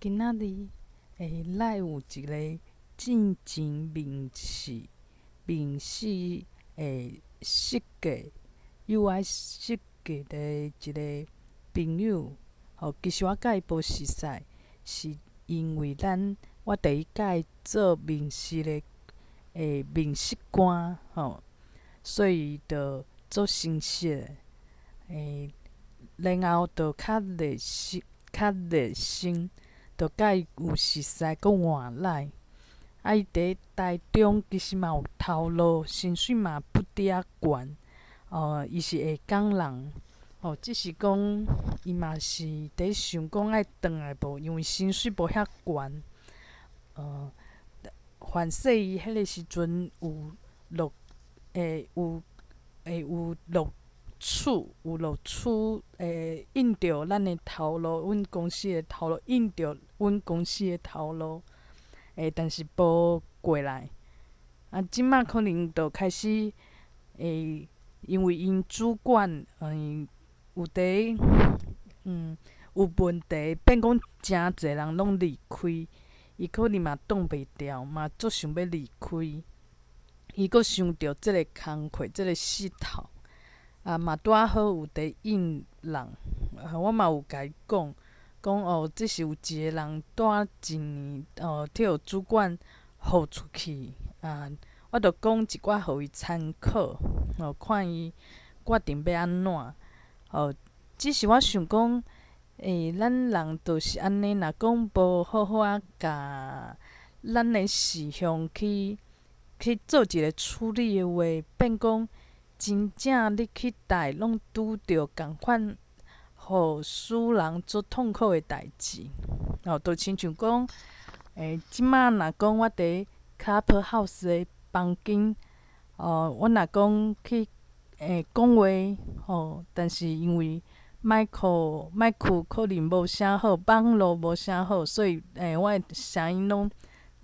今仔日會來有一个進前面試面試的設計 UI 設計的一个朋友，吼，其實我佮伊無熟似，是因為咱我第一擺做面試的面試官，吼，所以就做熟悉的，然後就較熱心，較熱心，就佮伊有熟似，閣換來。啊，伊佇台中其實嘛有頭路，薪水嘛不滴仔懸，哦，伊是下港人，哦，只是講伊嘛是佇想講愛轉來無，因為薪水無遐懸，凡勢伊彼个時陣有錄，有會有錄取，有錄取，應著咱的頭路，阮公司的頭路，應著阮公司的頭路，但是無過來。啊，這馬可能就開始，因為𪜶主管，有佇，有問題，變講誠濟人攏離開，伊可能嘛擋袂牢，嘛足想欲離開。伊閣想著這个工課，這个勢頭，啊嘛拄仔好有佇應人，我嘛有共伊講，講哦，這是有一个人蹛一年，哦，去予主管予出去，啊，我就講一寡予伊參考，哦，看伊決定欲按怎，哦，只是我想講，咱人就是按呢，若講無好好仔共咱的事項去做一个處理的話，變講真正你去佗攏拄著仝款，予使人足痛苦的代誌，哦，就親像講，這馬若講我佇 Clubhouse 的房間，哦，我若講去講話，吼，但是因為麥克麥克可能無啥好，網路無啥好，所以我的聲音攏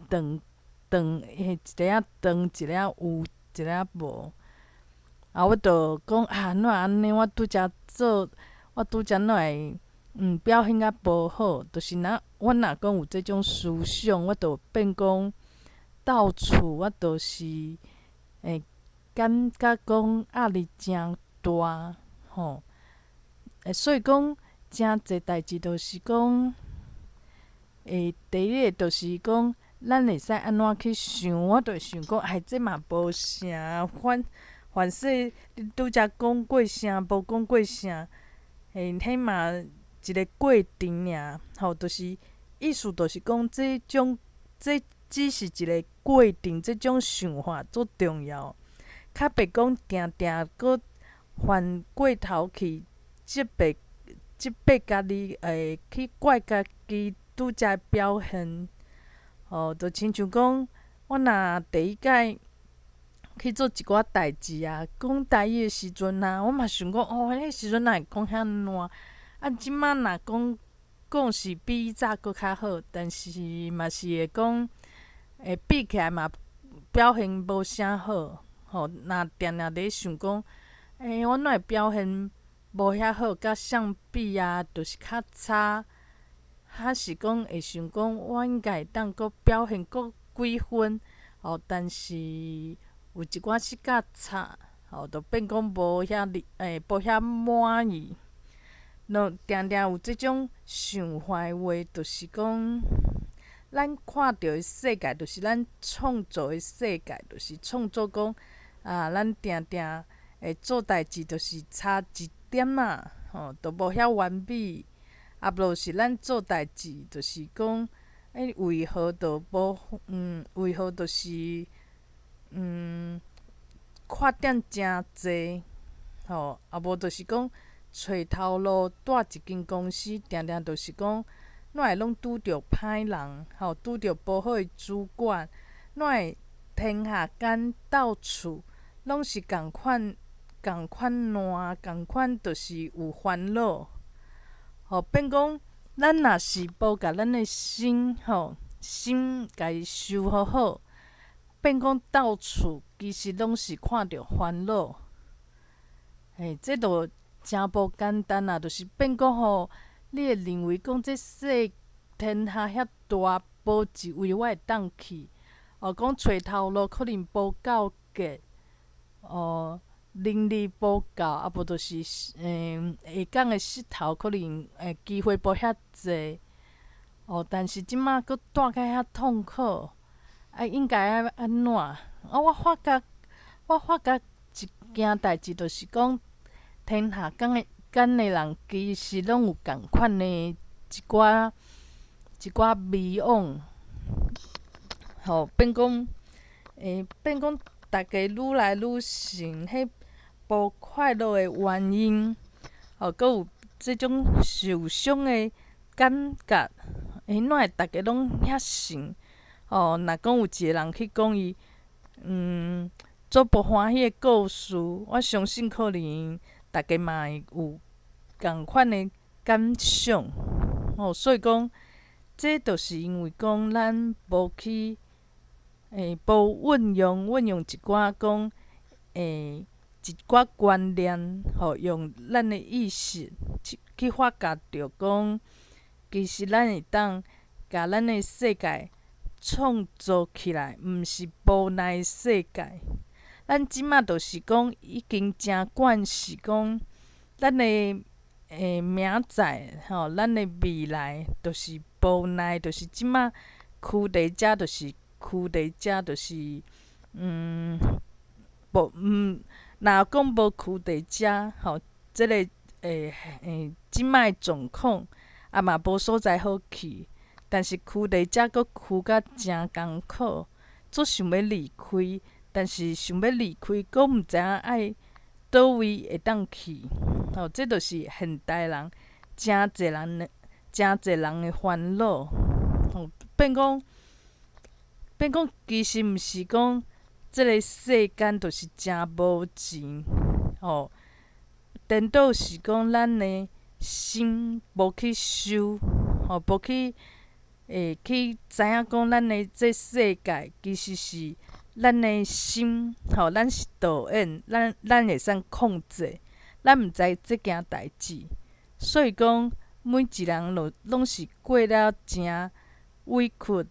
斷斷，一下仔斷，一下仔有，一下仔無。啊，我就講啊，哪會按呢？我拄才做，我拄才哪會表現較無好？就是若我若講有這種思想，我就變講到處我就是會感覺講壓力誠大，吼。所以講誠濟代誌，就是講，第一个就是講，咱會使按怎去想？我就會想講，哎，這嘛無啥，反正你拄才講過啥，無講過啥，彼嘛一个過程爾，吼，就是意思就是講，這種這只是一个過程，這種想法足重要，較袂講定定閣反過頭去責備責備家己，去怪家己拄才表現，吼，就親像講，我若第一擺去做一寡代誌啊，講台語的時陣啊，我嘛想講，哦，彼个時陣哪會講遐爛？啊，這馬若講講是比以早閣較好，但是嘛是會講，比起來嘛表現無啥好，吼，若定定佇想講，我哪會表現無遐好，佮相比啊，就是較差，還是講會想講，我應該會當閣表現閣幾分，吼，但是有一寡時較差，吼，就變講無遐哩，無遐滿意。若定定有這種想法的話，就是講，咱看著的世界，就是咱創造的世界，就是創造講，啊，咱定定會做代誌，就是差一點仔，吼，都無遐完美。啊，無就是咱做代誌，就是講，為何就無，為何就是，缺點誠濟，吼，啊無就是講，揣頭路蹛一間公司，定定就是講，哪會攏拄著歹人，吼，拄著無好的主管，哪會天下間到處攏是仝款仝款爛，仝款就是有煩惱，吼，變講咱若是無共咱的心，吼，心共伊修好好，變講到處其實攏是看著煩惱，這就誠無簡單啊！就是變講吼，你會認為講這世天下遐大，無一位我會當去。哦，講揣頭路可能無夠格，哦，能力無夠，啊無就是會講的舌頭可能機會無遐濟。哦，但是這馬閣蹛甲遐痛苦，啊應該愛按怎？啊，我發覺一件代誌，就是講天下間的間的人其實攏有仝款的一寡迷惘，吼，變講逐家愈來愈信彼無快樂的原因，吼，閣有這種受傷的感覺，哪會逐家攏遐信？吼，若講有一個人去講伊，足無歡喜的故事，我相信可能逐家嘛會有仝款的感想，吼，所以講，這就是因為講咱無去，無運用一寡講，一寡觀念，吼，用咱的意識去發覺著講，其實咱會當共咱的世界創造起來，毋是無奈的世界。咱這馬就是講已經誠慣勢講，咱的明仔吼，咱的未來就是無奈，就是這馬囥佇遮，就是囥佇遮，就是無若講無囥佇遮吼，這个這馬的狀況，啊嘛無所在好去，但是囥佇遮閣囥甲誠艱苦，足想欲離開，但是想欲離開，閣毋知影愛佗位會當去，吼，這就是現代人誠濟人的煩惱，吼，變講其實毋是講這个世間就是誠無錢，吼，顛倒是講咱的心無去修，吼，無去知影講咱的這世界其實是咱的心，吼，咱是導演，咱會使控制，咱毋知這件代誌，所以講每一人攏是過了誠委屈，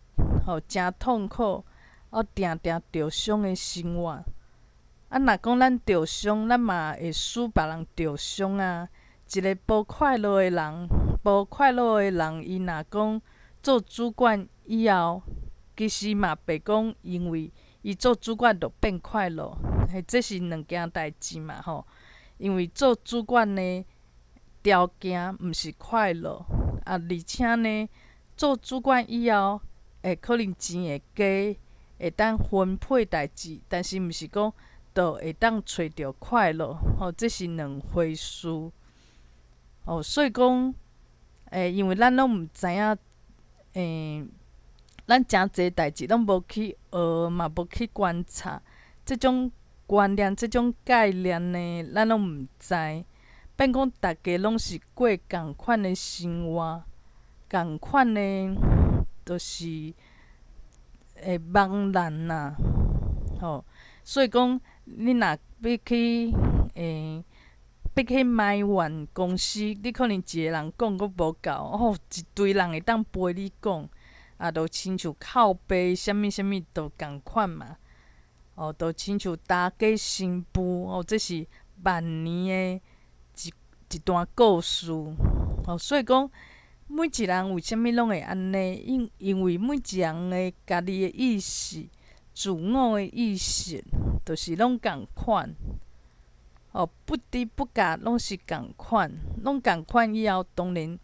吼，誠痛苦，哦，定定著傷的生活。啊，若講咱著傷，咱嘛會使別人著傷啊。一个無快樂的人，無快樂的人，伊若講做主管以後，其實嘛袂講因為伊做主管就變快樂，嘿，這是兩件代誌嘛吼。因為做主管的條件毋是快樂，啊，而且呢，做主管以後，會可能錢會加，會當分配代誌，但是毋是講就會當揣著快樂，吼，這是兩回事。哦，所以講，因為咱攏毋知影，咱誠濟代誌攏無去學，嘛無去觀察，這種觀念、這種概念呢，咱攏毋知。變講逐家攏是過仝款的生活，仝款的，就是茫然啦，吼。所以講，你若欲去埋怨公司，你可能一个人講閣無夠，哦，一堆人會當陪你講，啊，就親像哭爸啥物啥物都仝款嘛，哦，就親像大家新婦，哦，這是萬年的一段故事，哦，所以講每一人為啥物攏會按呢？因為每一人的家己的意識、自我的意識，就是攏仝款。哦，不知不覺攏是仝款，攏仝款以後，當然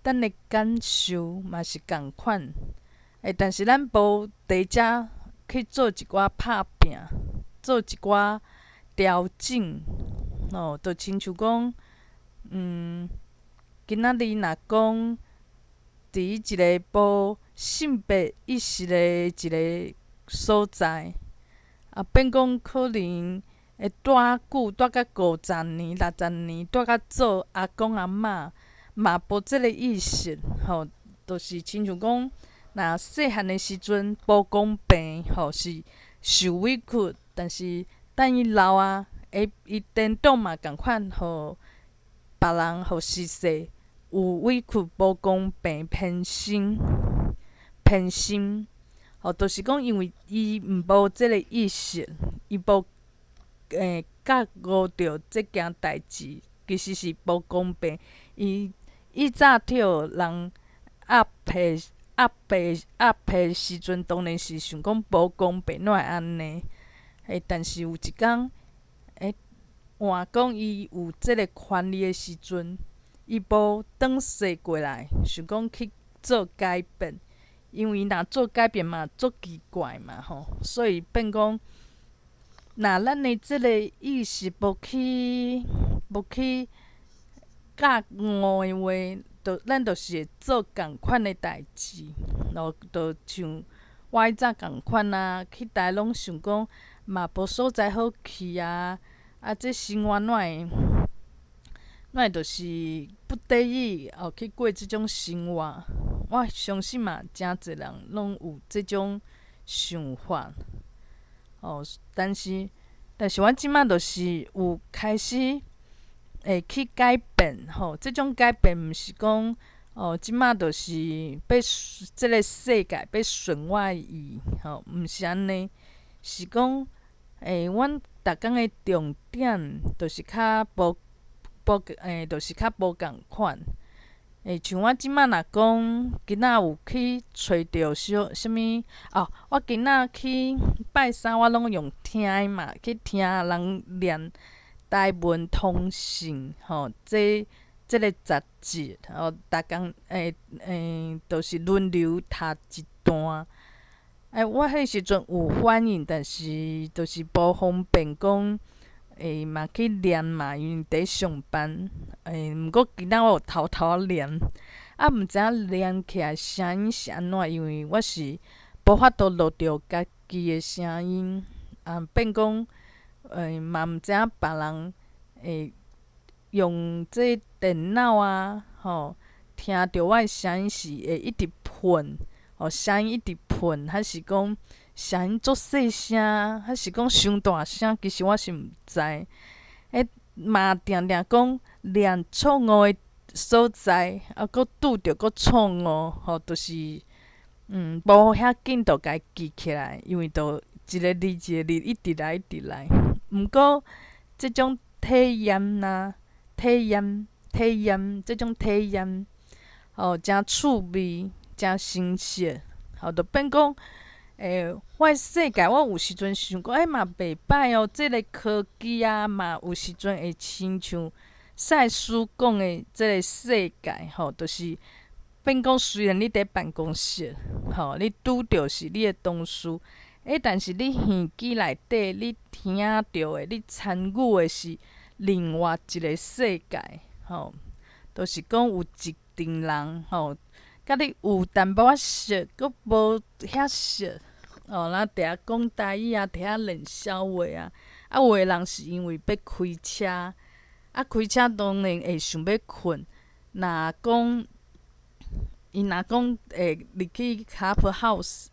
咱的感受嘛是仝款。但是咱無佇遮去做一寡拍拚，做一寡調整，哦，就親像講，今仔日若講佇一个無性別意識的一个所在，啊，變講可能會蹛久，蹛甲50年、60年，蹛甲做阿公阿嬤，嘛無這个意識，吼，就是親像講，若細漢的時陣無公平，吼，是受委屈，但是等伊老啊，伊顛倒嘛仝款，予別人予時勢有委屈、無公平、偏心、偏心，吼，就是講因為伊無這个意識，伊無覺悟著這件代誌其實是無公平。伊以早予人壓迫、壓迫、壓迫時陣，當然是想講無公平，哪會按呢？但是有一工，換講伊有這个權利的時陣，伊無轉世過來，想講去做改變，因為若做改變嘛，足奇怪嘛吼，所以變講，若咱的這个意識無去覺悟的話，就咱就是會做仝款的代誌，咯，就像我以早仝款啊，去台攏想講嘛無所在好去啊，啊，這生活哪會？哪會就是不得已哦去過這種生活？我相信嘛，誠濟人攏有這種想法。哦，但是阮這馬就是有開始會去改變吼，這種改變毋是講哦，這馬就是欲這个世界欲順我的意吼，毋是按呢，是講阮逐工的重點就是較無。無就是較無仝款。像我這馬若講，今仔有去揣著小啥物？哦，我今仔去拜三，我攏用聽的嘛，去聽人念台文通信吼，這个雜誌吼，逐工就是輪流讀一段。我彼時陣有反應，但是就是無方便講。嘛去念嘛，因為佇上班。毋過今仔我有偷偷念，啊，毋知影念起來聲音是按怎，因為我是無法度錄著家己的聲音，啊，變講嘛毋知影別人會用這電腦啊，吼，聽著我的聲音是會一直噴，吼，聲音一直噴，還是講聲音足細聲，還是講傷大聲？其實我是毋知。嘛定定講念錯誤的所在，啊，閣拄著閣錯誤，吼，就是無遐緊就共伊記起來，因為就一个字一個字一直來一直來。毋過這種體驗啊，體驗體驗，這種體驗，吼，誠趣味，誠新鮮，吼，就變講，我的世界，我有時陣想講，嘛袂歹哦，這个科技啊，嘛有時陣會親像賽斯講的這个世界，吼，就是變講雖然你佇辦公室，吼，你拄著是你的同事，但是你耳機內底你聽著的，你參與的是另外一个世界，吼，就是講有一陣人，吼，佮你有淡薄仔熟，閣無遐熟，哦，咱佇遐講台語啊，佇遐練痟話啊，啊，有的人是因為欲開車，啊，開車當然會想欲睏，若講伊若講會入去 Clubhouse，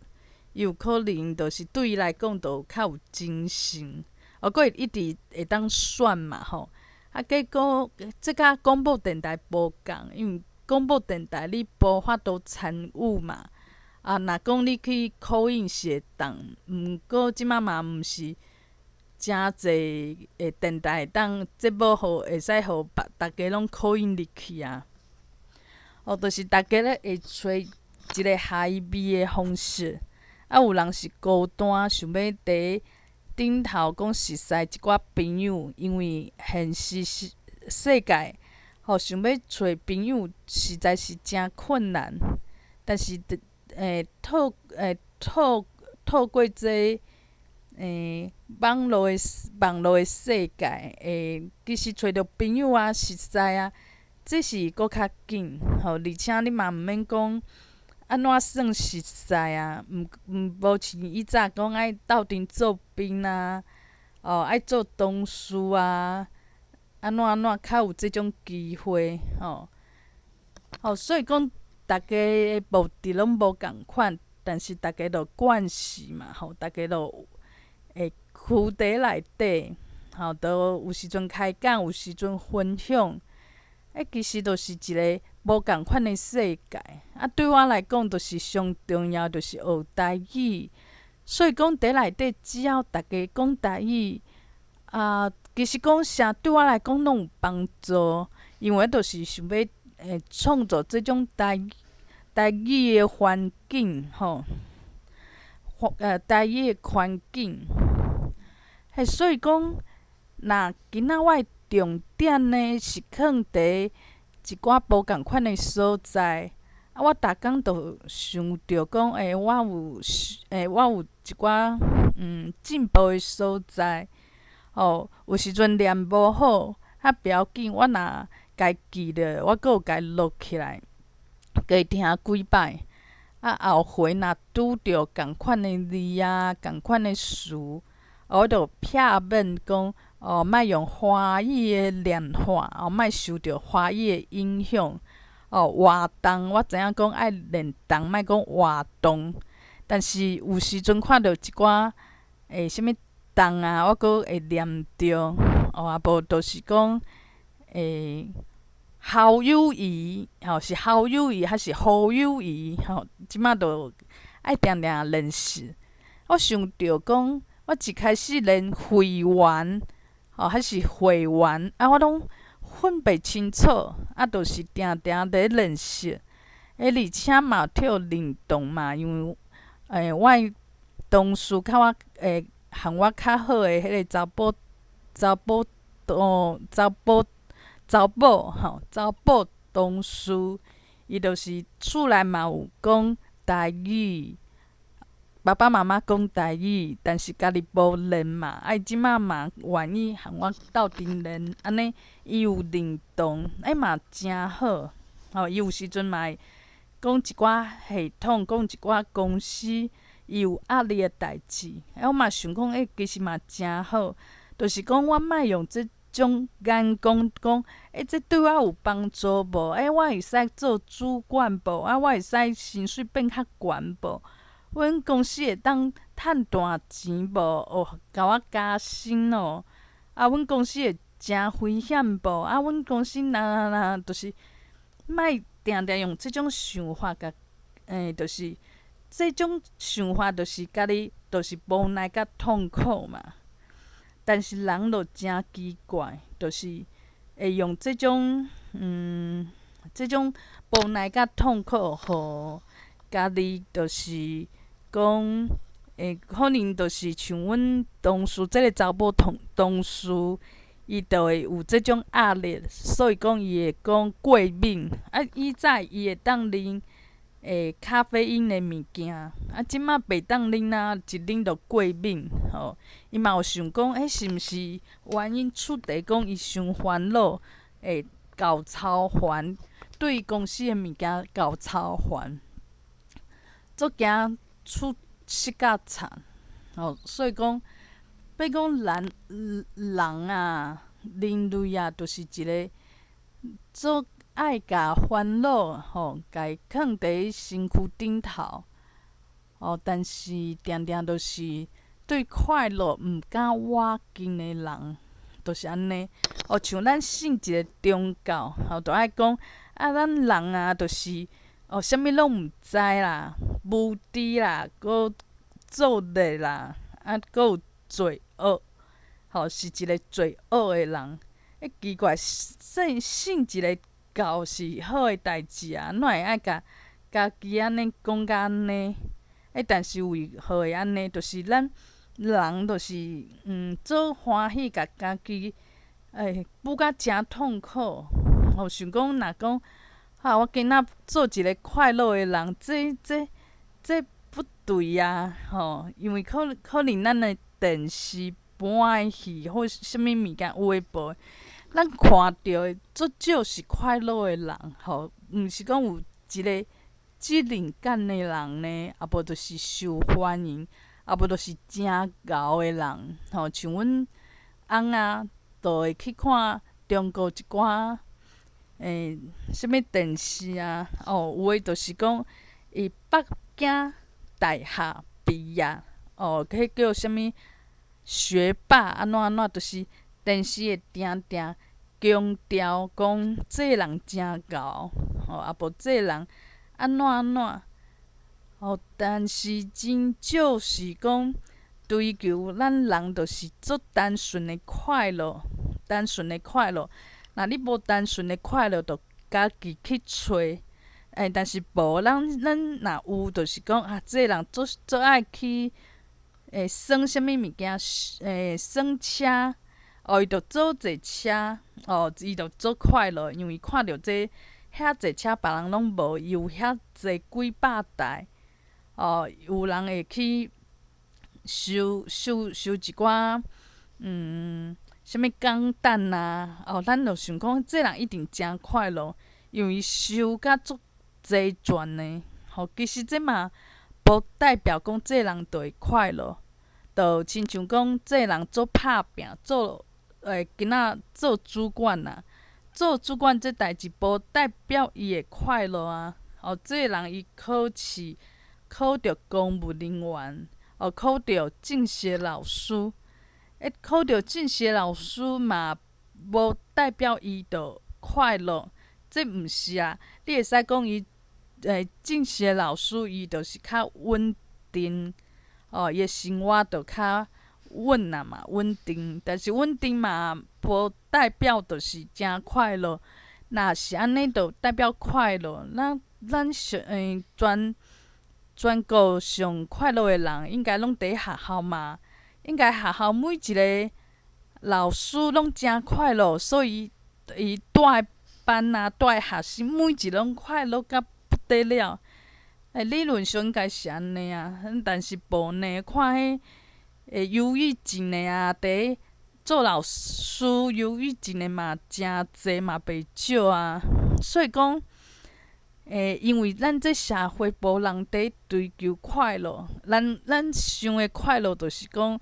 伊有可能就是對伊來講就較有精神，哦，閣會一直會當選嘛，吼，啊，結果這佮廣播電台無仝，因為廣播電台你無法度參與嘛，啊，若講你去 call in 是會當，毋過這馬嘛毋是誠濟的電台會當節目予會使予別逐家攏 call in 入去啊。哦，就是逐家咧會揣一个嗨味的方式，啊，有人是孤單，想欲佇頂頭講熟似一寡朋友，因為現實世世界，吼，想欲揣朋友實在是誠困難。但是透透透過這網路的世界，其實揣著朋友啊，熟似啊，這是閣較緊，吼，而且你嘛毋免講按怎算熟似啊，毋無像以早講愛鬥陣做兵啊，哦，愛做同事啊，按怎按怎較有這種機會，吼。吼，所以講，逐家的目的攏無仝款，但是逐家都慣勢嘛，吼，逐家都會區佇內底，吼，都有時陣開講，有時陣分享，其實就是一個無仝款的世界。啊，對我來講，就是上重要，就是學台語。所以講，佇內底只要逐家講台語，啊，其實講啥對我來講攏有幫助，因為就是想欲創造這種台語的環境，吼，台語的環境。嘿，所以講，若今仔我的重點呢，是囥佇一寡無仝款的所在。啊，我逐工都想著講，我有一寡進步的所在。吼，有時陣念無好，啊，不要緊，我若共記著，我閣有共錄起來，加聽幾擺。啊，後回若拄著仝款的字啊，仝款的詞，我就避免講，哦，莫用華語的念法，哦，莫受著華語的影響。哦，活動我知影講愛練動，莫講活動。但是有時陣看著一寡啥物動啊，我閣會念著。哦，啊無就是講侯友宜，吼，是侯友宜還是侯友宜？吼，這馬都愛定定練習。我想著講，我一開始連會員，吼，還是會員，啊，我攏分袂清楚，啊，就是定定佇練習。而且嘛跳認同嘛，因為我的同事較我和我較好的彼個查埔查埔同查埔查某吼，查某同事，伊就是厝內嘛有講台語，爸爸媽媽講台語，但是家己無練嘛，啊伊這馬嘛願意和我鬥陣練，按呢伊有認同，嘛誠好，吼，伊有時陣嘛會講一寡系統，講一寡公司，伊有壓力的代誌，我嘛想講，其實嘛誠好，就是講我莫用這種眼光講，這對我有幫助無？我會使做主管無？啊，我會使薪水變較懸無？阮公司會當趁大錢無？哦，共我加薪哦。啊，阮公司會誠危險無？啊，阮公司哪哪哪，就是莫定定用這種想法，共就是這種想法，就是家己就是無奈佮痛苦嘛。但是人就誠奇怪，就是會用這種無奈佮痛苦，予家己就是講，可能就是像阮同事這個查某同事，伊就會有這種壓力，所以講伊會講過敏。啊，以前伊會當啉咖啡因的物件，啊，這馬袂當啉啊，一啉就過敏，吼。伊嘛有想講，是毋是原因出佇講伊傷煩惱，會𠢕操煩，對公司的物件𠢕操煩，足驚出失甲慘，吼。所以講，欲講人人啊，人類啊，就是一個足愛共煩惱吼，共伊囥佇身軀頂頭，哦，但是定定都是對快樂毋敢倚近的人，就是按呢。哦，像咱信一个宗教，吼，就愛講啊，咱人啊，就是哦，啥物攏毋知啦，無知啦，閣作孽啦，啊，閣有罪惡，吼，是一個罪惡的人。奇怪，信一个教是好的代誌啊，哪會愛共家己按呢講甲按呢？但是為何會按呢？就是咱人就是足歡喜共家己舞甲誠痛苦，吼，想講若講，啊，我今仔做一個快樂的人，這不對啊，吼，因為可能咱的電視播的戲或啥物物件有的無的，咱看著的足少是快樂的人，吼，毋是講有一個責任感的人呢，啊無就是受歡迎，啊無就是誠𠢕的人，吼，像阮翁仔，就會去看中國一寡啥物電視啊，哦，有的就是講伊北京大學畢業，哦，彼叫啥物學霸按怎按怎，就是電視會定定強調講這个人誠𠢕，吼，啊無這个人按怎按怎，吼，但是真少是講追求咱人就是足單純的快樂，單純的快樂。若你無單純的快樂，就家己去揣。但是無，咱若有，就是講啊，這个人足足愛去耍啥物物件，耍車，哦，伊就做坐車，哦，伊就足快樂，因為看著這遐濟車別人攏無，伊有遐濟幾百台，哦，有人會去收收收一寡，啥物鋼彈啊，哦，咱就想講，這人一定誠快樂，因為伊收甲足齊全的，吼，其實這嘛無代表講這人就會快樂，就親像講這人足拍拚，做今仔做主管啊，做主管這代誌無代表伊會快樂啊。哦，這个人伊考試考著公務人員，哦，考著正式老師，考著正式老師嘛，無代表伊就快樂，這毋是啊。你會使講伊正式老師，伊就是較穩定，哦，伊的生活就較穩啊嘛，穩定。但是穩定嘛，無代表就是誠快樂。若是按呢，就代表快樂。咱上全國上快樂的人，應該攏佇學校嘛？應該學校每一个老師攏誠快樂，所以伊帶班啊，帶學生，每一个攏快樂甲不得了。理論上應該是按呢啊，但是無呢。看彼憂鬱症的啊，佇做老師憂鬱症的嘛誠濟嘛袂少啊。所以講，因為咱這社會無人佇追求快樂，咱想的快樂就是講，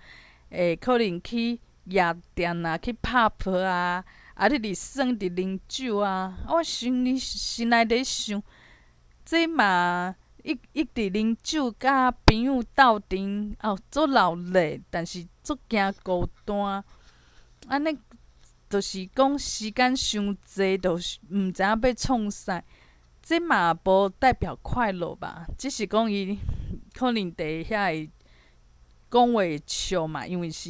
可能去夜店啊，去拍啊，啊，你佇耍佇啉酒啊。我心裡心內佇想，這嘛一直啉酒，佮朋友鬥陣，哦，足鬧熱，但是足驚孤單。按呢，就是講時間傷濟，就是毋知影欲創啥。這嘛無代表快樂吧？只是講伊可能佇遐會講話會笑嘛，因為是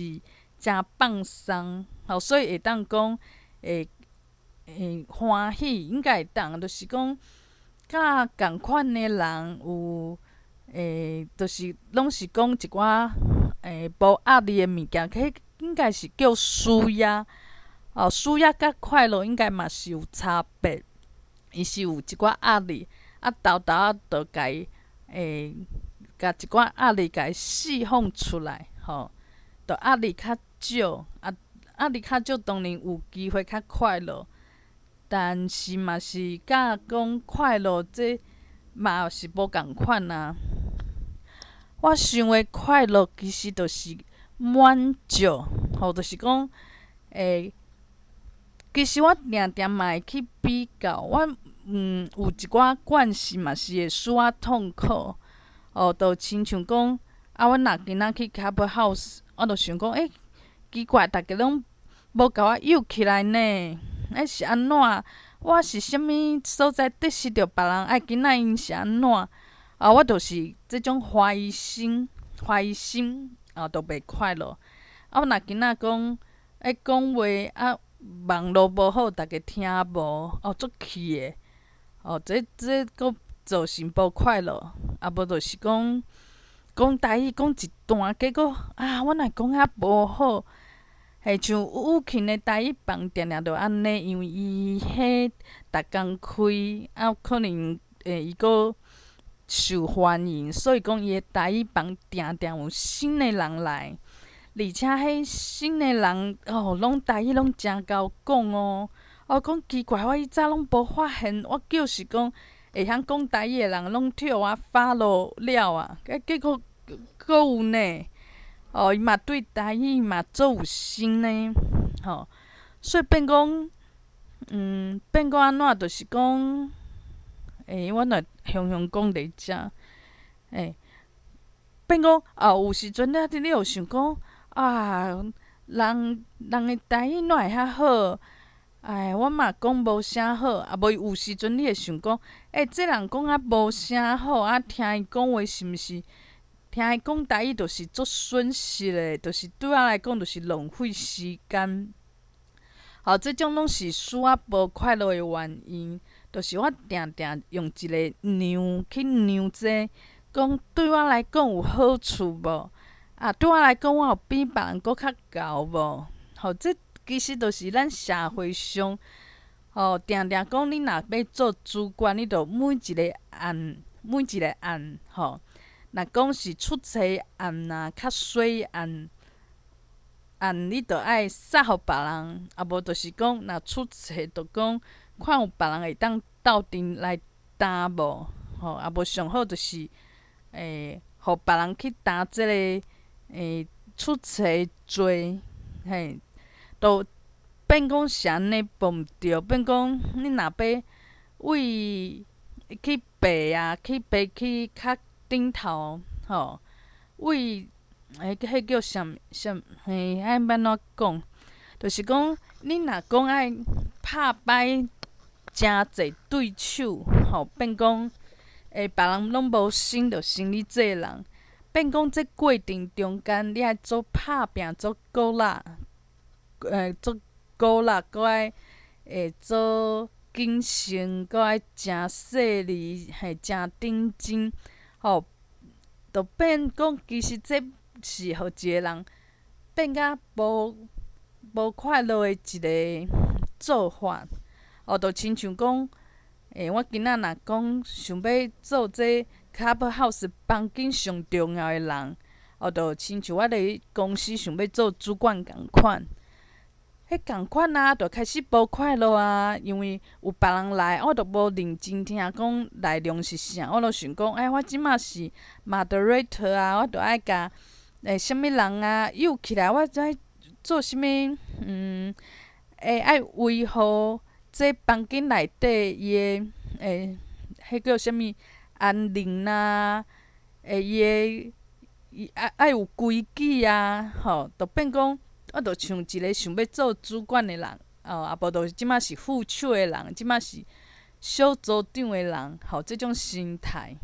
誠放鬆，吼，所以會當講會歡喜，應該會當，就是講佮仝款的人有就是攏是講一寡無壓力的物件，彼應該是叫舒壓，哦，舒壓佮快樂應該嘛是有差別。伊是有一寡壓力，啊，沓沓仔就共伊共一寡壓力共伊釋放出來，吼，就壓力較少，啊，壓力較少，當然有機會較快樂，但是嘛是佮講快樂，這嘛是無仝款啊。我想的快樂其實就是滿足，吼，就是講，其實我定定嘛會去比較，我有一寡慣勢嘛是會使我痛苦，哦，就親像講，啊，阮若今仔去 Clubhouse，我就想講，奇怪，逐家攏無共我約起來呢，是按怎？我是啥物所在得失著別人？愛今仔𪜶是按怎？啊，我就是這種懷疑心，懷疑心，啊，就袂快樂。啊，我若今仔講，講話啊，網路無好，逐家聽無，哦，足氣的，哦，這閣造成無快樂。啊，無就是講講台語講一段，結果啊，我若講較無好，像雨琴的台語房定定就按呢，因為伊彼逐工開，啊，可能伊閣受歡迎，所以講伊的台語房定定有新的人來。而且彼新的人哦，攏台語攏誠𠢕講哦。我講奇怪，我以早攏無發現，我就是講會曉講台語的人攏予我 follow 了啊，結果閣有呢。哦，伊嘛對台語嘛足有心呢，吼。所以變講，變講按怎，就是講，我若雄雄講佇遮，變講哦，有時陣你有想講啊，人的台語哪會遐好？哎，我嘛講無啥好，啊無有時陣你會想講，欸，這人講啊無啥好，啊聽伊講話是毋是？聽伊講台語就是足損失的，就是對我來講就是浪費時間。吼，這種攏是使我無快樂的原因，就是我定定用一个量去量這，講對我來講有好處無？啊，對我來講，我有比別人閣較𠢕無？吼，這其實就是咱社會上，吼，定定講你若欲做主管，你著每一个案，每一个案，吼，若講是出冊案啊，較細案，案你著愛殺予別人，啊無就是講若出冊，就講看有別人會當鬥陣來擔無？吼，啊無上好就是，欸，予別人去擔這个，欸，出冊罪，嘿，都變講是按呢無毋對，變講你若欲為去爬啊，去爬去較頂頭，吼，為欸，彼叫啥物啥物嘿，愛欲按怎講？就是講你若講愛拍敗誠濟對手，吼，變講欸，別人攏無信著信你這个人，變講這過程中間你愛足拍拚足努力，欸，足努力，閣愛會做謹慎，閣愛誠細膩，嘿，誠認真，吼，就變講其實這是予一个人變甲無無快樂的一个做法。哦，就親像講，欸，我今仔若講想欲做這 Clubhouse 房間上重要的人，哦，就親像我佇公司想欲做主管仝款，彼仝款啊，就開始無快樂啊，因為有別人來，我就無認真聽講內容是啥，我就想講，欸，我這馬是 moderator 啊，我著愛共欸啥物人啊誘起來，我愛做啥物？欸，愛維護這房間內底伊的欸，彼叫啥物安寧啊？欸，伊的伊愛愛有規矩啊，吼，就變講，我就像一个想欲做主管的人，哦，啊無就是這馬是副手的人，這馬是小組長的人，吼，這種心態，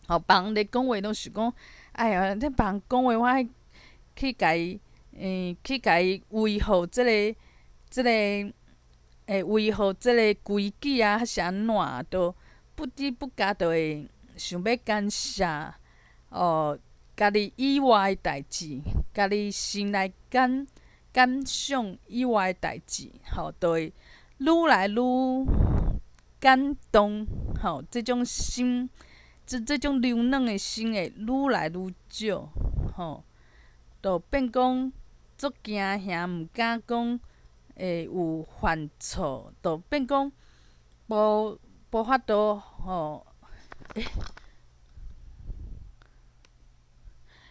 吼，別人咧講話攏想講，哎呀，你別人講話，我愛去共伊，欸，去共伊維護這个、這个，欸，維護這个規矩啊，還是按怎，就不知不覺就會想欲干涉，哦，家己以外的代誌，家己先來感感想以外的代誌，吼，就會愈來愈感動，吼，這種心，這這種柔軟的心會愈來愈少，吼，就變講足驚嚇，毋敢講會有犯錯，就變講無無法度，吼，欸，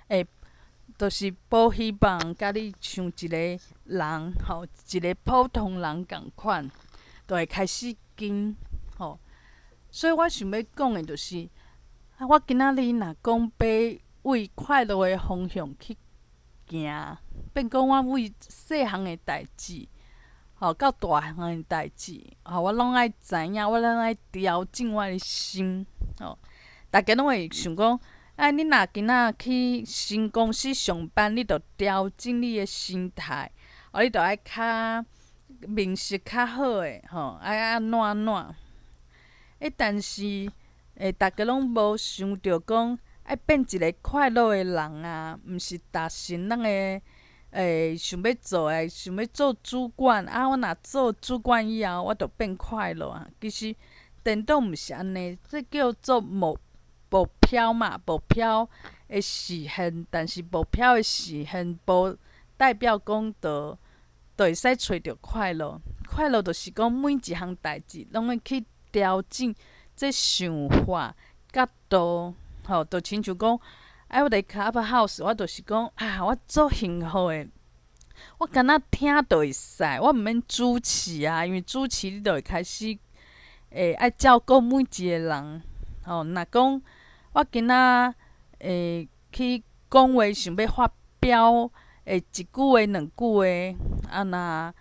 欸，就是無希望共你像一个人，吼，一个普通人仝款，就會開始驚，吼。所以我想欲講的就是，啊，我今仔日若講欲為快樂的方向去行，變講我為細項的代誌，吼，到大項的代誌，吼，我攏愛知影，我攏愛調整我的心，吼。大家攏會想講，哎，你若今仔去新公司上班，你著調整你的心態，哦，你著愛較面色較好的，吼，愛按怎按怎。欸，但是，欸，大家攏無想著講愛變一个快樂的人啊，毋是達成咱的欸想欲做的，想欲做主管啊！我若做主管以後，我就變快樂啊！其實，顛倒毋是按呢，這叫做目目標嘛，目標會實現，但是目標的實現，無代表講就就會使揣著快樂。快樂就是講每一項代誌攏愛去調整這想法、角度，吼，就親像講，哎，我佇 Clubhouse，我就是講啊，我足幸福的，我敢若聽就會使，我毋免主持啊，因為主持你就會開始會愛照顧每一個人，吼，若講我今仔會去講話，想欲發表，會一句話、兩句話，啊若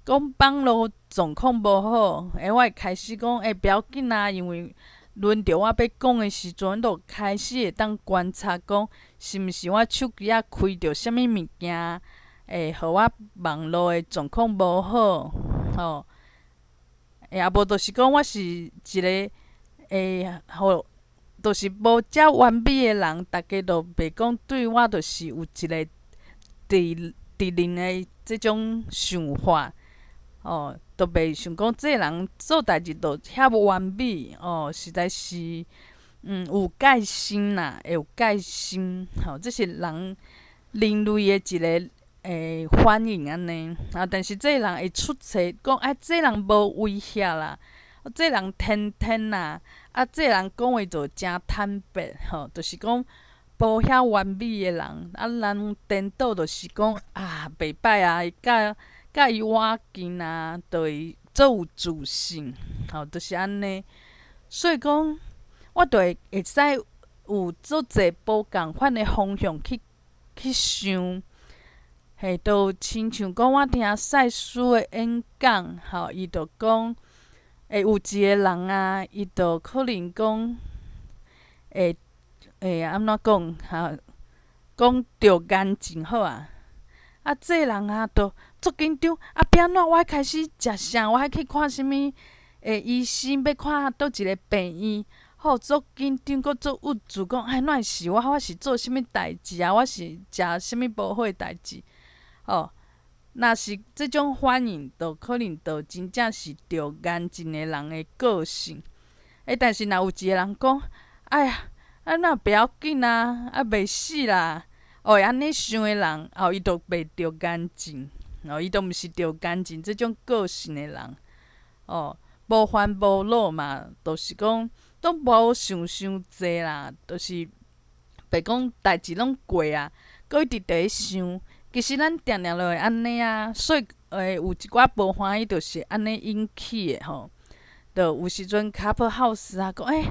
講網路狀況無好，欸，我會開始講，欸，不要緊啊，因為輪著我欲講的時陣，就開始會當觀察講，是毋是我手機仔開著啥物物件，會予我網路的狀況無好，吼。欸，啊無就是講我是一個會予，就是無遮完美的人，逐家就袂講對我就是有一個敵敵人的這種想法，哦，就袂想講這个人做代誌就遐完美，哦，實在是，有戒心啦，會有戒心，吼，這是人人類的一個反應按呢。啊，但是這个人會出錯，講啊，這個人無威脅啦，這個人天天啦，啊，這個人講話就誠坦白，吼，就是講無遐完美的人，啊，人顛倒就是講啊，袂歹啊，伊佮佮伊倚近啊，就會足有自信，吼，就是按呢。所以講，我就會會使有足濟無仝款的方向去去想，嘿，就親像講我聽賽斯的演講，吼，伊就講，會有一個人啊，伊就可能講，會會按怎講，吼，講著癌症好啊，啊，這个人啊，就足緊張，啊，欲按怎我愛開始食啥？我愛去看啥物？醫生欲看佗一個病院，吼，足緊張，閣足鬱卒，講哎，哪會是我？我是做啥物代誌啊？我是食啥物無好的代誌？吼，若是這種反應，就可能就真正是著癌症的人的個性。欸，但是若有一個人講，哎呀，啊那不要緊啊，啊袂死啦，哦，按呢想的人，哦，伊就袂著癌症，哦，伊就毋是著癌症這種個性的人，哦，無煩無惱嘛，就是講攏無想傷濟啦，就是袂講代誌攏過啊，閣一直佇咧想。其實咱定定就會按呢啊，所以有一寡無歡喜，就是按呢引起的吼。就有時陣 Clubhouse 啊，講欸，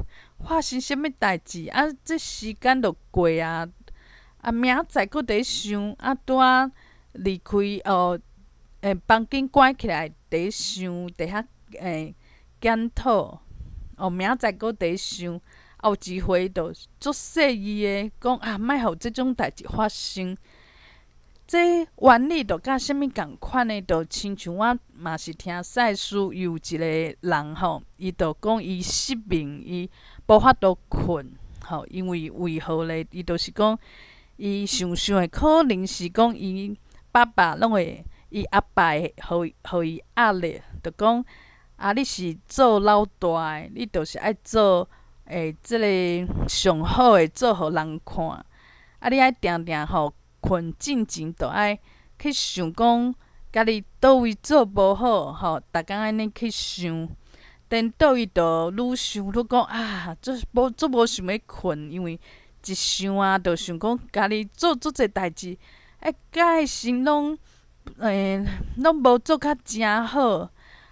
發生啥物代誌啊？這時間就過啊，啊明仔載閣佇咧想，啊拄仔離開哦，房間關起來佇咧想，佇遐檢討，哦明仔載閣佇咧想，啊有一回就足細膩的講啊，莫予這種代誌發生。這原理就佮啥物仝款的，就親像我嘛是聽賽斯有一個人吼，伊就講伊失眠，伊無法度睏，吼，因為為何咧？伊就是講伊想想的可能是講伊爸爸攏會，伊阿爸會予伊壓力，就講啊，你是做老大的，你就是愛做這个上好的，做予人看，啊，你愛定定吼。睏進前就愛去想講，家己佗位做無好，吼，逐工按呢去想，顛倒伊就愈想愈講啊，足無足無想欲睏，因為一想啊，就想講家己做足濟代誌，欸，敢會成攏攏無做較誠好，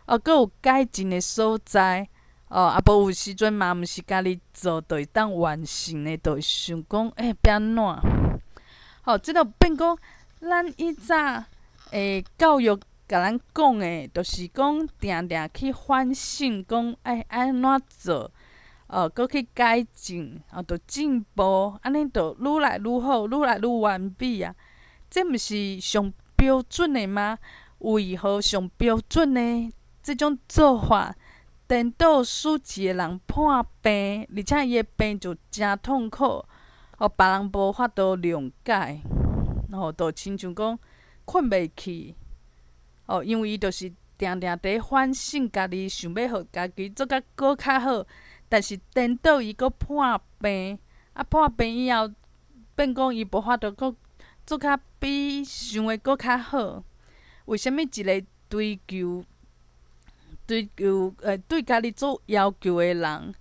哦，閣有改進的所在，哦，啊無有時陣嘛毋是家己做，就會當完成的，就會想講，欸，欲按怎？吼，這就變講，咱以早教育共咱講的，就是講定定去反省，講愛按怎做，哦，閣去改進，哦，就進步，按呢就愈來愈好，愈來愈完美啊！這毋是上標準的嗎？為何上標準的這種做法，顛倒使一個人破病，而且伊的病就誠痛苦？哦，別人無法度諒解，吼，就親像講睏袂去，哦，因為伊就是定定佇咧反省家己，想欲予家己做較閣較好，但是顛倒伊閣破病，啊破病以後，變講伊無法度閣做較比想的閣較好。為啥物一個追求追求對家己做要求的人，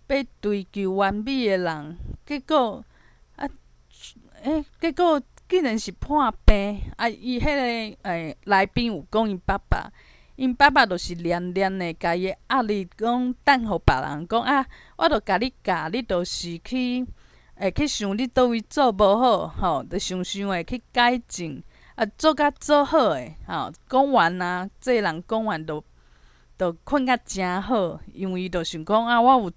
欲追求完美的人，結果啊，欸，結果竟然是破病啊！伊彼个來賓有講𪜶爸爸，𪜶爸爸就是連連的共伊壓力講等予別人講啊，我著共你教，你就是去會去想你佗位做無好，吼，著想想會去改進，啊，做甲做好的，吼，講完啊，這个人講完就睏甲誠好，因為伊就想講啊，我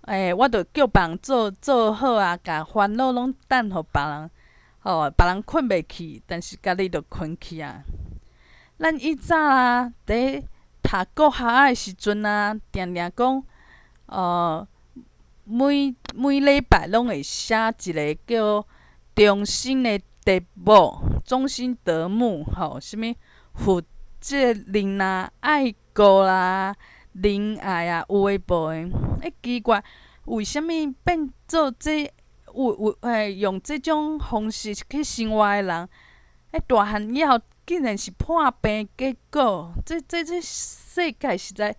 有，我就叫別人做做好啊，共煩惱攏擔予別人，吼，別人睏袂去，但是家己就睏去啊。咱以早啊，佇讀國學仔的時陣啊，定定講，每每禮拜攏會寫一个叫中心的德目，中心德目，吼，啥物負責任啊、愛國啦、仁愛啊，有的無的。奇怪，為啥物變做這有有用這種方式去生活的人，大漢以後竟然是破病結果？這世界實在，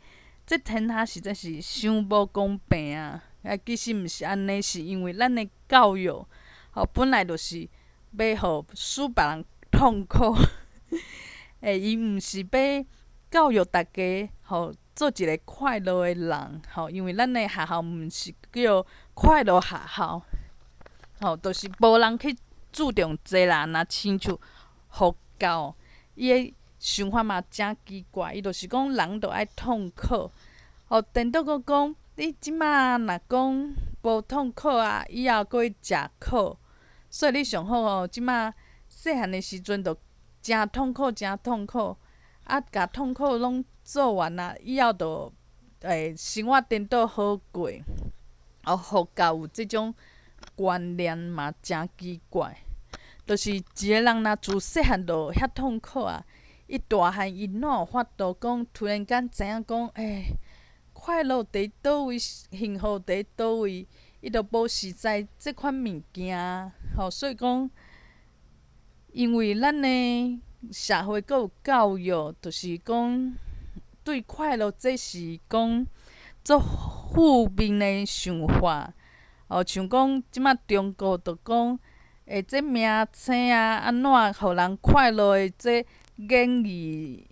這天下實在是傷無公平啊！啊，其實毋是按呢，是因為咱的教育，吼，本來就是欲予使別人痛苦，伊毋是欲教育大家，吼，做一个快樂的人，吼，因為咱的學校毋是叫快樂學校，吼，就是無人去注重這啦，若親像佛教，伊的想法嘛誠奇怪，伊就是講人著愛痛苦，吼，顛倒閣講，你這馬若講無痛苦啊，以後閣去食苦，所以你上好吼，這馬細漢的時陣就誠痛苦，誠痛苦，啊，共痛苦攏做完啊，以後就會生活顛倒好過。哦，佛教有這種觀念嘛，誠奇怪，就是一个人若自細漢就遐痛苦啊，伊大漢伊哪有法度講突然間知影講，快樂佇佗位，幸福佇佗位，伊就無實在這款物件，吼，所以講，因為咱的社會閣有教育，就是講對快樂這是講足負面的想法，哦，像講這馬中國就講，這明星啊，按怎予人快樂的這演藝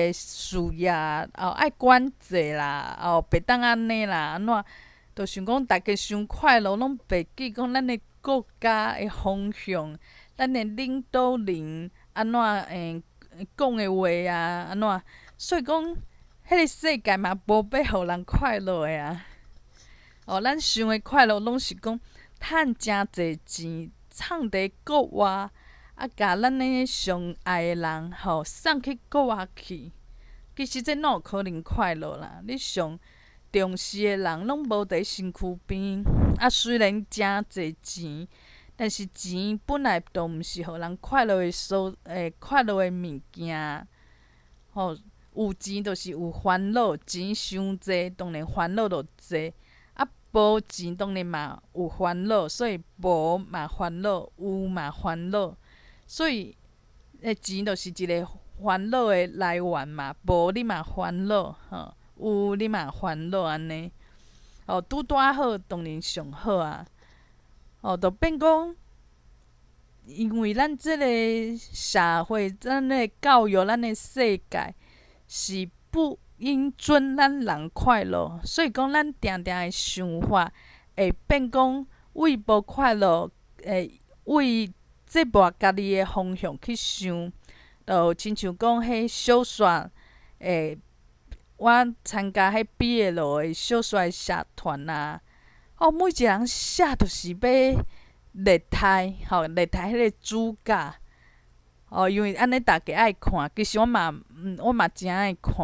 的事業，哦，愛管制啦，哦，袂當按呢啦，按怎，就想講大家傷快樂，攏袂記講咱的國家的方向，咱的領導人按怎講的話啊，按怎，所以講，彼个世界嘛無欲予人快樂的啊。哦，咱想的快樂攏是講趁誠濟錢，藏佇國外，啊，共咱的上愛的人吼送去國外去。其實這哪有可能快樂啦？你上重視的人攏無佇身軀邊，啊，雖然誠濟錢，但是錢本來就毋是予人快樂的所快樂的物件。吼，有錢就是有煩惱，錢傷濟，當然煩惱就濟。啊，無錢當然嘛有煩惱，所以無嘛煩惱，有嘛煩惱。所以，錢就是一个煩惱的來源嘛，無你嘛煩惱，吼，有你嘛煩惱按呢。哦，拄拄仔好，當然上好啊。哦，就變講，因為咱這個社會、咱的教育、咱的世界是不應準咱人快樂，所以講咱定定的想法會變講為無快樂，會為折磨家己的方向去想，就親像講彼小說，我參加彼 BL 的小說的社團啊，哦，每一個人寫就是欲虐待，吼，虐待彼个主角，哦，因為按呢大家愛看，其實我嘛誠愛看，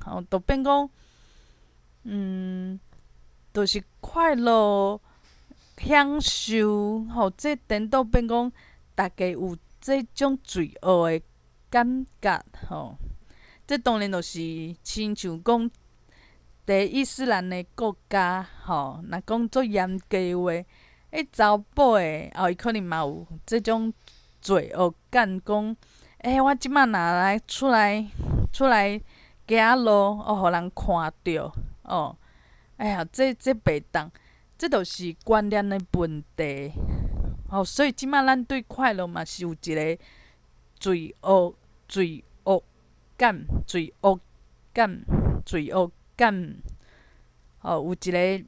吼，就變講，就是快樂享受，吼，這顛倒變講，大家有這種罪惡的感覺，吼，這當然就是親像講，佇伊斯蘭的國家，吼，若講足嚴格的話，彼查某的，哦，伊可能嘛有這種罪惡感，講，我這馬若來出來出來行路，哦，予人看著，哦，哎呀，這袂當，這就是觀念的問題，吼，所以這馬咱對快樂嘛是有一个罪惡感，罪惡感，罪惡感，吼，有一个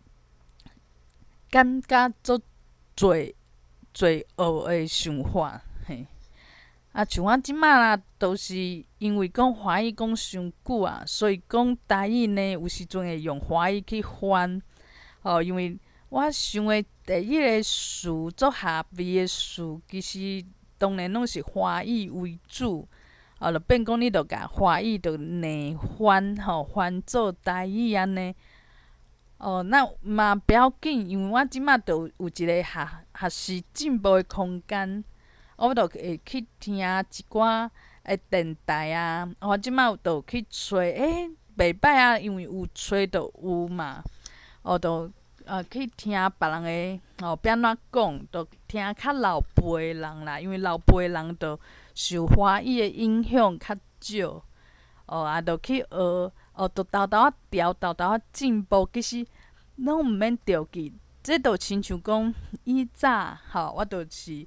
感覺足罪罪惡的想法，嘿。啊，像我這馬啦，都是因為講華語講傷久啊，所以講台語呢，有時陣會用華語去翻。吼，因為我想的第一个詞做下味的詞，其實當然攏是華語為主。哦，就變講你著共華語著內翻吼，翻做台語按呢。哦，那嘛不要緊，因為我這馬著有一个學學習進步的空間。我著會去聽一寡的電台啊，我這馬著去揣，欸，袂䆀啊，因為有揣就有嘛。我著去聽別人的哦，欲按怎講，著聽較老輩的人啦，因為老輩的人著受華語的影響較少。哦，啊，著去學，哦，著沓沓仔調，沓沓仔進步，其實攏毋免著急。這著親像講以早吼，我就是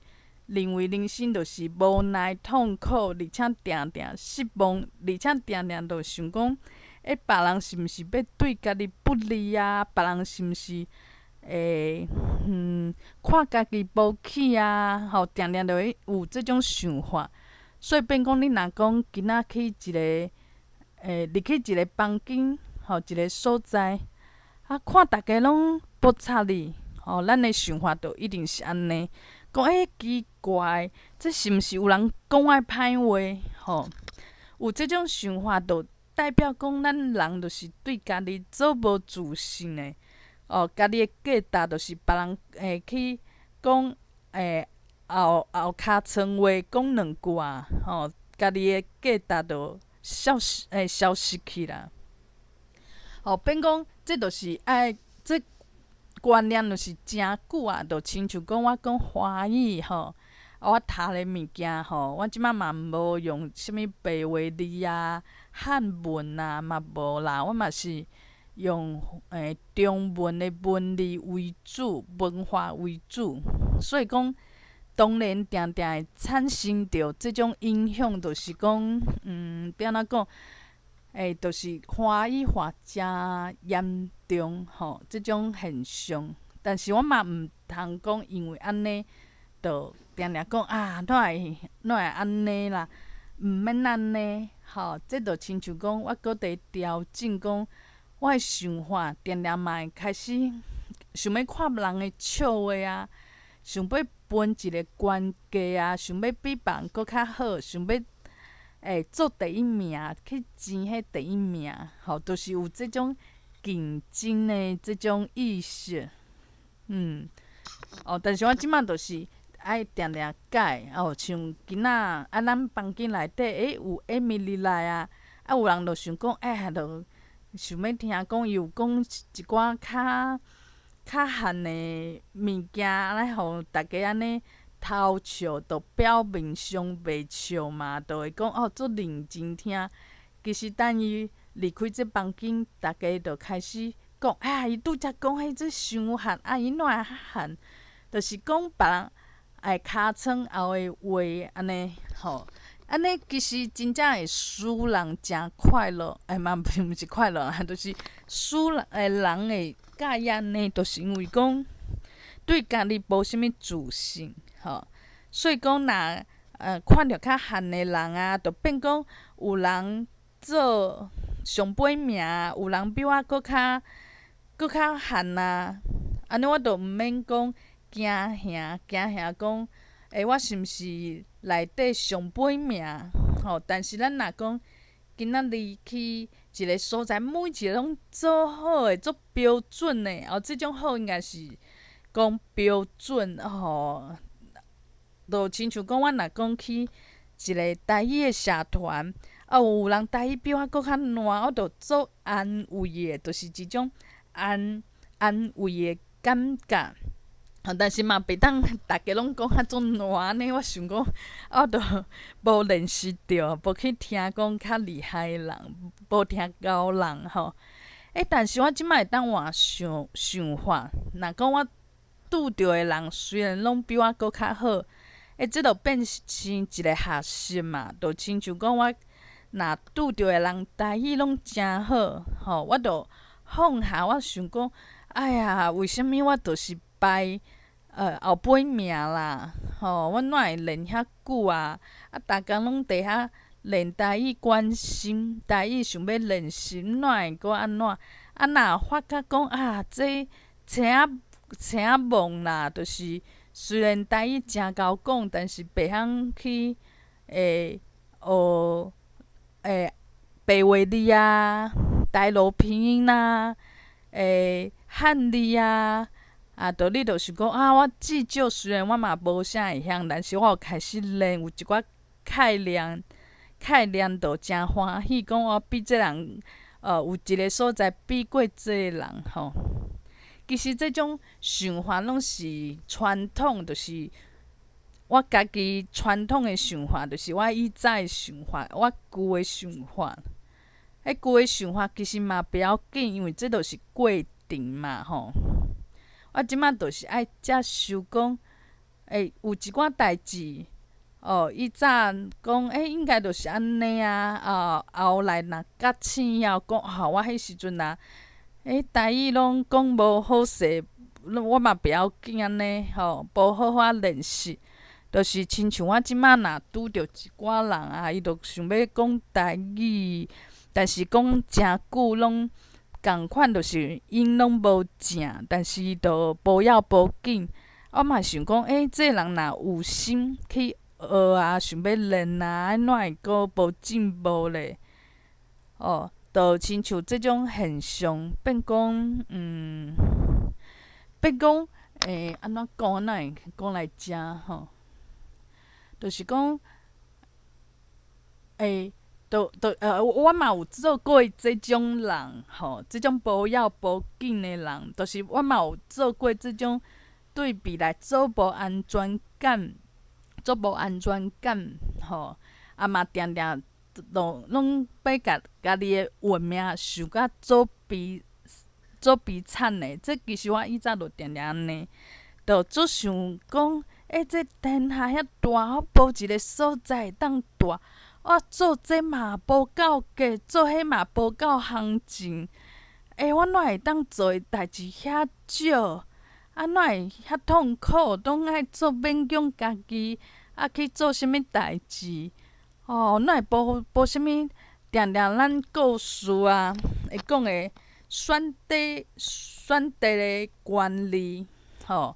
認為人生就是無奈痛苦，而且定定失望，而且定定就想講，欸，別人是毋是欲對家己不利啊？別人是毋是會看家己無起啊？吼，定定就會有這種想法。所以變講，你若講今仔去一个，欸，入去一个房間，吼，一个所在，啊，看逐家攏無插你，吼，咱的想法就一定是按呢。講欸奇怪，這是毋是有人講我歹話？吼，有這種想法，就代表講咱人就是對家己足無自信的。哦，家己的價值就是別人會去講，欸，後後尻川話講兩句啊，吼，家己的價值就消失，欸，消失去啦。吼，變講這就是愛這觀念，就是誠久啊，就親像講我講華語吼，啊，我讀的物件吼，我這馬嘛無用啥物白話字啊、漢文啊，嘛無啦，我嘛是用欸中文的文字為主，文化為主，所以講當然定定會產生著這種影響，就是講，欲按怎講？欸，就是華語化誠嚴重吼，這種現象。但是我嘛毋通講，因為按呢，就定定講啊，哪會哪會按呢啦？毋免按呢，吼，這就親像講，我閣佇調整講，我的想法定定嘛會開始想欲看人的笑話啊，想欲分一个懸低啊，想欲比別人閣較好，想欲欸做第一名，去爭彼第一名，吼，就是有這種競爭的這種意識，哦，但是我這馬就是愛定定改，哦，像今仔啊，咱房間內底欸有 Emily 來啊，啊有人就想講，欸，就想欲聽講伊有講一寡較較漢的物件，來予大家按呢偷笑，就表面上袂笑嘛，就會講哦，足認真聽。其實等伊離開這房間，大家就開始講，哎，伊拄才講彼這傷漢，啊，伊哪會較漢？就是講別人會尻川後的話按呢吼，按呢其實真正會使人誠快樂，欸嘛毋是快樂啊，就是使人欸人會佮意按呢，就是因為講對家己無啥物自信，吼，所以講若看著較漢的人啊，就變講有人做上尾名，有人比我閣較閣較漢啊，按呢我就毋免講驚嚇驚嚇講，欸，我是毋是內底上尾名？吼，但是咱若講今仔日去一个所在，每一个攏做好的、足標準的，哦，這種好應該是講標準吼，就親像講，我若講去一个台語的社團，啊，有人台語比我閣較爛，我就足安慰的，就是一種安安慰的感覺。但是嘛，袂當逐家攏講較足爛按呢，我想講，我就無練習著，無去聽講較厲害的人，無聽高人吼。欸，但是我這擺會當換想想法，若講我拄著的人雖然攏比我閣較好，欸，這就變成一个學習嘛，就親像講我若拄著的人台語攏誠好，吼，我就放下，我想講，哎呀，為啥物我就是排後尾名啦，吼，我哪會練遐久啊？啊，逐工攏佇遐練台語關心，台語想欲練習，哪會閣按怎？啊，若發覺講啊，這青仔青仔懵啦，就是雖然台語誠𠢕講，但是袂曉去學白話字啊、台羅拼音啊、漢字啊，啊，著你著想講啊，我至少雖然我嘛無啥會曉，但是我有開始練，有一寡概念，概念就誠歡喜，講我比這人，有一个所在比過這个人吼。其實這種想法攏是傳統，就是我家己傳統的想法，就是我以早的想法，我舊的想法。彼舊的想法其實嘛不要緊，因為這就是過程嘛吼。我這馬就是愛接受講，有一寡代誌，哦，以早講，應該就是按呢啊，啊，後來若覺醒以後講，吼，我彼時陣啊，台語攏講無好勢，我嘛袂曉緊按呢，吼，無好好練習，就是親像我這馬若拄著一寡人啊，伊就想欲講台語，但是講誠久攏仝款，就是音攏無正，但是就無要無緊。我嘛想講，這个人若有心去學啊，想欲練啊，按怎會閣無進步咧？哦，就親像這種現象，變講，變講，按怎講？按怎會講來遮吼？就是講，就就我嘛有做過這種人吼，這種無要無緊的人，就是我嘛有做過這種對未來足無安全感，足無安全感吼，啊嘛定定攏攏欲共家己的運命想甲足悲足悲慘的，這其實我以早就定定按呢，就足想講，這天下遐大，我無一个所在會當蹛。我做這嘛無夠價，做彼嘛無夠行情。我哪會當做的代誌遐少？啊，哪會遐痛苦？攏愛做勉強家己，啊去做啥物代誌？哦，哪會無無啥物？定定咱故事啊，會講的選擇選擇的權利，吼，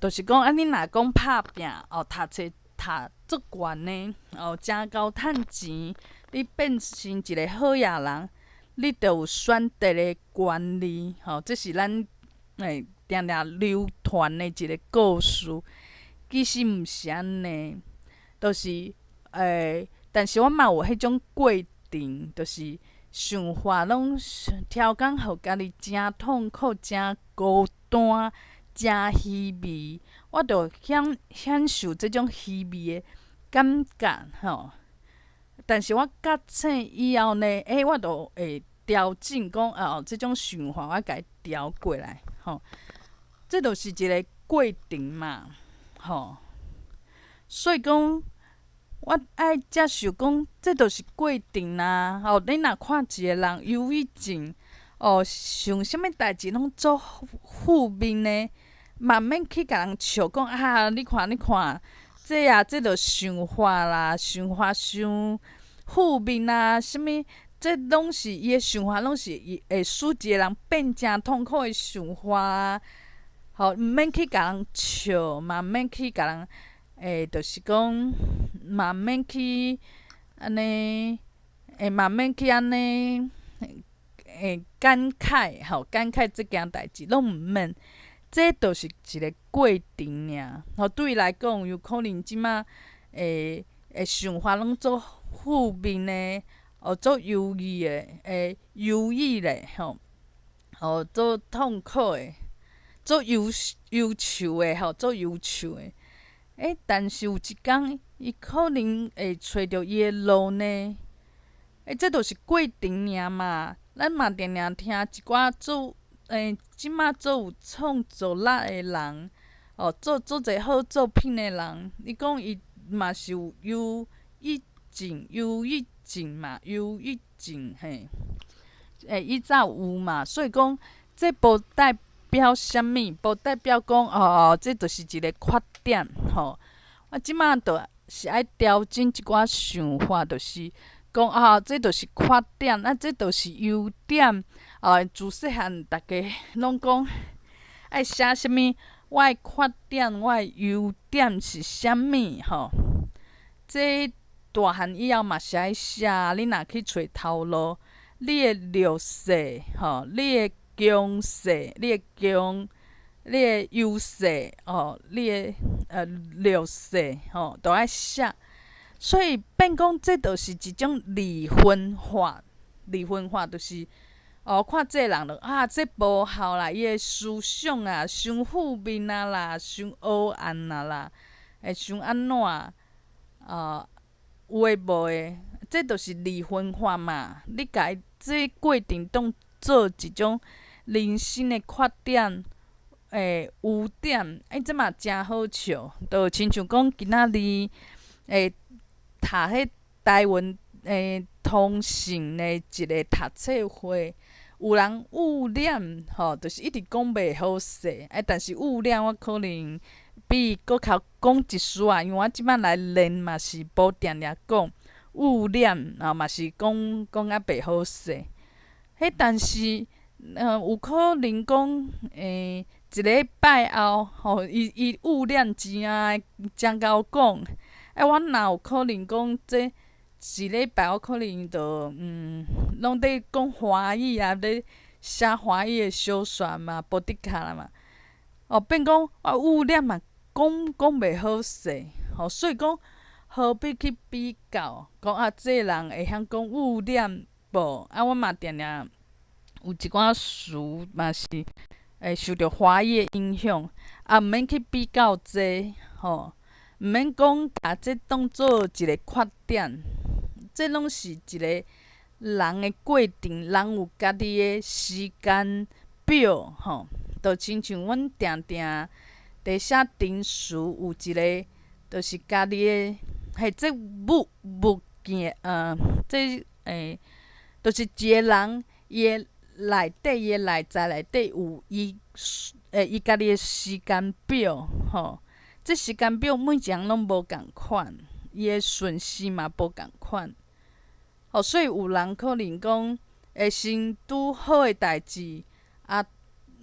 就是講啊，你若講拍拚哦，讀冊讀足懸的哦，誠𠢕趁錢，你變成一个好野人，你就有選擇的權利，吼，這是咱定定流傳的一个故事。其實毋是按呢，就是但是我嘛有彼種過程，就是想法攏超工予家己誠痛苦、誠孤單、誠虛無，我就享享受這種虛無的感覺吼。但是我覺醒以後呢，我就會調整講哦，這種想法我共伊調過來吼。這就是一个過程嘛，吼。所以講，我愛接受講，這就是過程啊。吼，你若看一个人憂鬱症，哦，想啥物代誌攏足負面的，嘛毋免去共人笑講啊，你看你看，這啊，這就想法啦，想法傷負面啊，啥物，這攏是伊的想法，攏是伊會使一个人變誠痛苦的想法啊。吼，毋免去共人笑，嘛毋免去共人，就是講，嘛毋免去按呢，嘛毋免去按呢，感慨吼，感慨這件代誌攏毋免，這就是一个過程爾。吼，對伊來講，有可能這馬會想法攏足負面的，哦，足憂鬱的，憂鬱咧，吼，哦，足痛苦的，足憂憂愁的，吼，足憂愁的。但是有一工，伊可能會揣著伊的路呢。這就是過程爾嘛。咱嘛定定聽一寡做，這馬足有創作力的人，哦，做足濟好作品的人，伊講伊嘛是有憂鬱症，憂鬱症嘛，憂鬱症嘿。以早有嘛，所以講這無代表啥物，無代表講哦，這就是一个缺點吼。我這馬就是愛調整一寡想法，就是講啊，這就是缺點，啊，這就是優點。哦，自細漢逐家攏講愛寫啥物，我的缺點，我的優點是啥物吼？這大漢以後嘛是愛寫，你若去揣頭路，你的弱勢吼，你的強勢，你的強，你的優勢吼，你的弱勢吼，都愛寫。所以變講，這就是一種二分法。二分法就是哦，看這个人就啊，這無效啦，伊的思想啊，傷負面啊啦，傷黑暗啊啦，會傷按怎啊？有的無的，這就是二分法嘛。你共伊這過程當做一種人生的缺點、優點，欸，這嘛誠好笑，就親像講今仔日讀彼台文通信的一个讀冊會，有人捂臉吼，就是一直講袂好勢，欸，但是捂臉我可能比伊閣較講一絲啊，因為我這擺來練嘛是無定定講捂臉啊，嘛是講講較袂好勢。彼但是，有可能講，一禮拜後，吼，伊伊捂臉真啊，誠𠢕講。欸，我若有可能講，這一禮拜我可能就攏佇講華語啊，咧寫華語的小說嘛，波迪卡啦嘛。哦，變講我捂臉嘛，講講袂好勢，吼，所以講何必去比較？講啊，這个人會曉講捂臉無？啊，我嘛定定有一寡詞嘛是會受著華語的影響，啊，毋免去比較這吼。毋免講，共這當做一个缺點，這攏是一个人的過程，人有家己的時間表吼，就親像阮定定佇寫程式，有一个就是家己的，嘿，這物物件，這就是一个人伊的內底，伊的內在內底有伊伊家己的時間表吼。這時間表每一个人攏無仝款，伊的順序嘛無仝款。吼，所以有人可能講會先拄好的代誌，啊，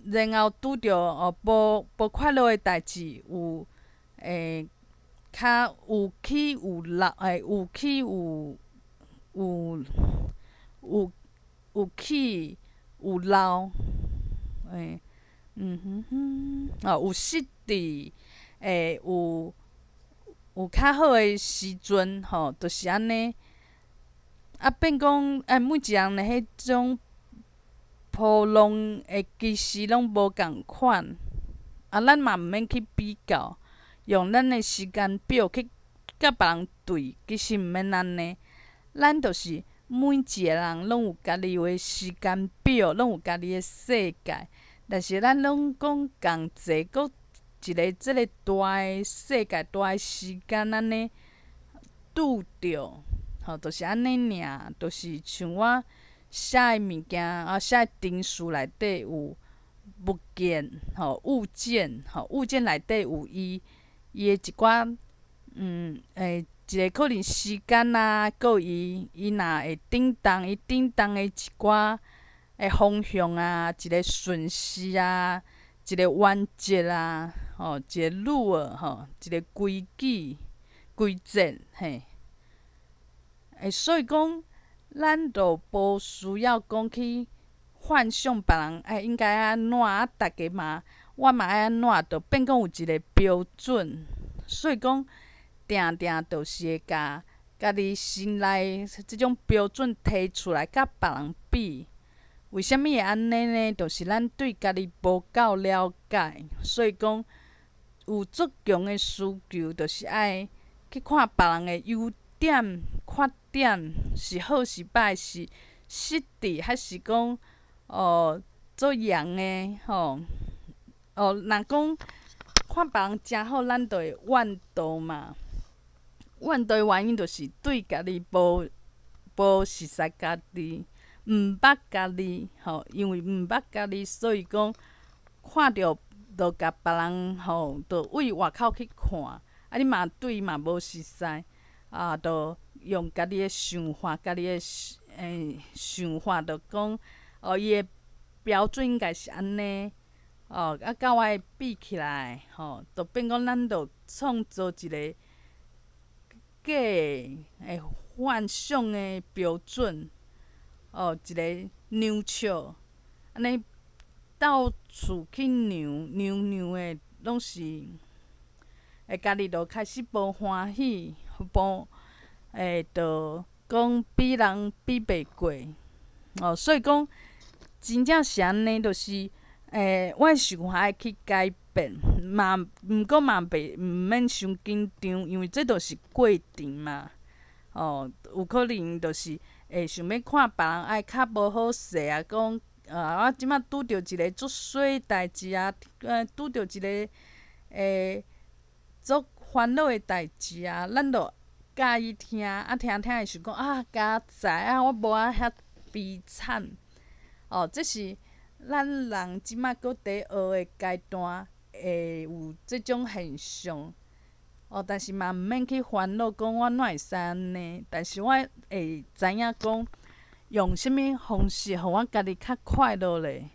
然後拄著哦無無快樂的代誌，有較有起有落，有起有有有有起有落，嗯哼哼，哦，有失智。有有較好的時陣吼，就是按呢。啊，變講每一個人的彼種波浪的其實攏無仝款。啊，咱嘛毋免去比較，用咱的時間表去佮別人對，其實毋免按呢。咱就是每一個人攏有家己的時間表，攏有家己的世界。但是咱攏講仝齊，閣一个這个大的世界、大的時間按呢拄著，吼，就是按呢爾，就是像我寫的物件啊，寫的程式內底有物件，吼，物件，吼，物件內底有伊伊的一寡，一个可能時間啊，閣伊伊若會振動，伊振動的一寡的方向啊，一个順序啊，一个原則啊，吼，一個 rule 吼，一个規矩、規則，嘿。所以講，咱就無需要講去幻想別人應該按怎啊，逐家嘛，我嘛愛按怎，就變講有一個標準。所以講，定定就是會共家己心內這種標準提出來，佮別人比。為啥物會按呢呢？就是咱對家己無夠了解，所以講有足強的需求，就是愛去看別人的優點、缺點，是好是歹，是失智，還是講哦足挾的吼？哦，若講看別人誠好，咱就會怨妒嘛。怨妒的原因就是對家己無無熟似家己。毋捌家己，吼，因為毋捌家己，所以講看著就共別人吼，就對外口去看，啊，你嘛對伊嘛無熟似，啊，就用家己的想法，家己的想法，就講，哦，伊的標準應該是按呢，哦，啊，佮我的比起來，吼，就變講咱就創造一個假的幻想的標準，哦，一个量尺，按呢到處去量量量的，攏是會家己就開始無歡喜，無會就講比人比袂過，哦，所以講真正是按呢，就是我的想法愛去改變，嘛毋過嘛袂毋免傷緊張，因為這就是過程嘛，哦，有可能就是會想欲看別人愛較無好勢啊，講啊，我這馬拄著一个足衰的代誌啊，拄著一个足煩惱的代誌啊，咱就佮意聽，啊聽聽會想講啊，佳哉啊，我無愛遐悲慘，哦，這是咱人這馬閣佇學的階段會有這種現象，哦，但是嘛毋免去煩惱講我哪會使按呢，但是我會知影講用啥物方式，予我家己較快樂咧。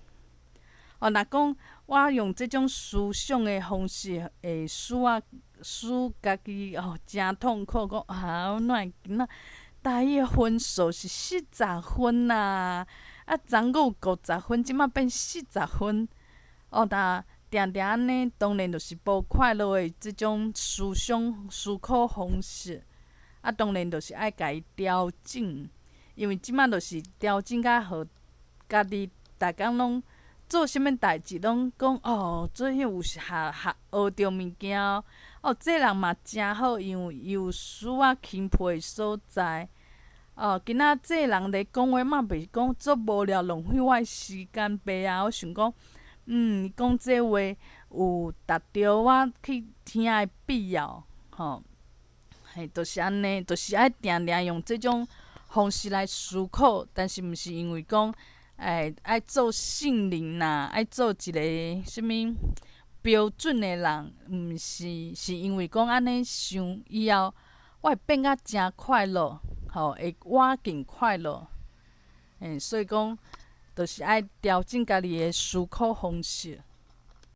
哦，若講我用這種思想的方式，會使我使家己哦誠痛苦，講啊，我哪會哪台語的分數是40分啊，啊，昨閣有50分，這馬變四十分。哦，若定定按呢，當然就是無快樂的這種思想思考方式。啊，當然就是愛共伊調整，因為這馬就是調整甲予家己逐工攏做啥物代誌攏講哦，最近有學學學著物件哦，哦，這人嘛誠好，因為伊有使我欽佩的所在。哦，今仔這人咧講話嘛袂講足無聊，浪費我的時間白啊！我想講，講這話有達著我去聽的必要，吼，嘿，就是按呢，就是愛定定用這種方式來思考，但是毋是因為講，愛做聖人啦，愛做一个啥物標準的人，毋是，是因為講按呢想以後，我會變甲誠快樂，吼，會倚近快樂，所以講，就是愛調整家己的思考方式。